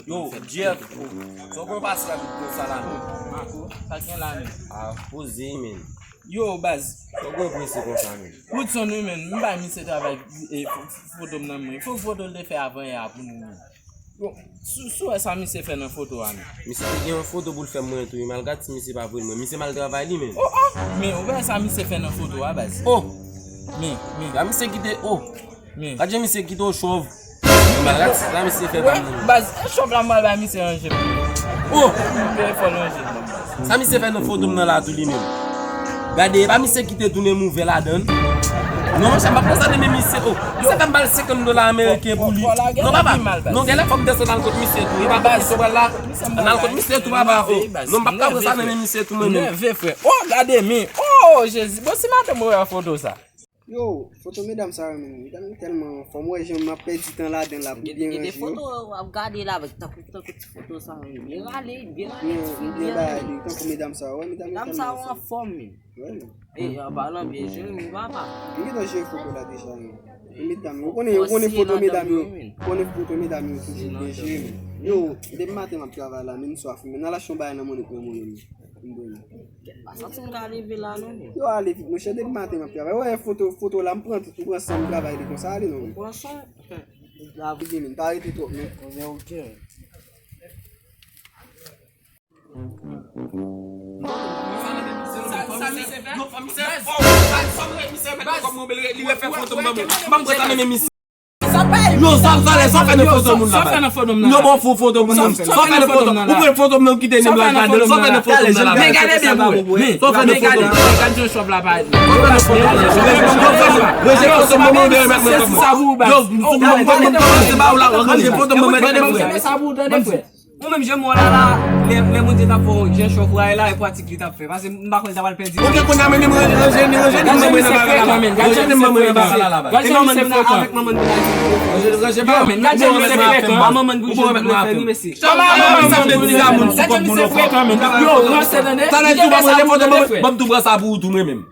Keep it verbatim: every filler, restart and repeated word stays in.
Yo, Jeff, sa w konn pase avèk gwo sa la menm? Marco, sa k gen la menm? Ah, poze, men. Yo, baz. Sa w konn prese konsa, men? Woodson, wi, men. M bay misye travay, e, fo-, foto m nan men. Fo foto l te fè avan yè a pou nou, men. Bon, si, si w wè sa misye fè nan foto a, men. Misye te gen yon foto pou l fè mwen tou, wi, malgrat si misye pa voye l mwen. Misye mal travay li menm. Oh, oh! Men, ou wè sa misye fè nan foto a, baz? Oh! Men, men. Gade misye kite, oh! Men. Gade jan misye kite w chòv. Malgrat si sa misye fè pa moun. Baz, e chòv la m pral bay misye ranje pou mwen. Oh! M telefòn ranje pou mwen, baz. Sa misye fè nan foto m nan la tou li menm. Gade, e pa misye ki te tounen m ouvè ladan l. Non, monchè, m ap pran sa nan men misye. Oh, misye fè m bay senkant dola ameriken pou li. Non, papa. Non, genlè fò m desann al kot misye tou. E papa, misye pral la. An al kot misye tou, papa. Oh, non, m p ap ka pran sa nan men misye tou, mwen menm. Nève, frè. Oh, gade, men. Oh, Jezi. Bon, si madanm ou wè foto sa. Yo, foto medam sa yo, men. Medam yo tèlman anfòm. Wè, jan m ap pèdi tan ladan l la pou byen ranje yo. Gen foto w ap gade la, tankou, tankou ti foto sa, men. Byen rale, byen rale, ti fi byen rale. Tankou medam sa yo, wè, medam yo tèlman anfòm. Medam sa yo anfòm, men. Wè, men. E, an palan byen jere, men papa. M gentan jere foto la deja, men. E medam yo, ou konnen, ou konnen foto medam yo, ou konnen foto medam yo toujou byen jere, men. Yo, depi maten m ap travay la, men m swaf, men. N al achte yon bagay nan Monik nan mwen menm. M bwè, men. Pa santi m ka leve la non, men. Yo, ale vit, monchè, depi maten m ap travay. Wè, foto, foto la, m pran tout, m pran san m travay li konsa, ale non, men. Ou pran san? Ou gen, men, pa rete twòp, non. Ok, ok. Sa misye fè? Non, fò misye fè. Fò misye fè kòm mwen, li refè foto m ban mwen. M ap pran sa nan men misye. Yo, sa, sa, sa fè nan foto moun la, sa fè nan foto m nan. Yo, bon, fo foto moun nan. Sa fè nan foto m nan. Ou pran foto m nan, ou kite menm ladan l. Sa fè nan foto m nan. Men gade byen pou wè. Sa fè nan foto m nan. Gade jan chòv la parèt. Sa fè nan foto m nan. Ranje foto m nan, mwen remèt mwen kòb mwen. Yo, m kòmanse ba ou la, ranje foto m nan, mwen remèt mwen. Ou menm jan mwen la la, lè, lè Bondye t ap fè w jan chòv la, e la e pratik li t ap fè. Paske m pa kwè l ta pral pèdi. Ok, kounye a, men li ranje, ranje, li ranje, li mwen nan bagay la. Ranje li mwen nan bagay la. Gade jan misye frekan, men. Gade jan misye frekan. Avèk manman n pou l al fè. Ranje, ranje ba. Yo, men, gade jan misye frekan. A manman n pou jwenn pou l fè, wi, mesye. Kòman a manman n pou jwenn? Gade jan misye frekan, men. Yo, ranse tande. Talè tou, ban m ranje foto, ban m tou pran sa pou ou tou, mwen menm.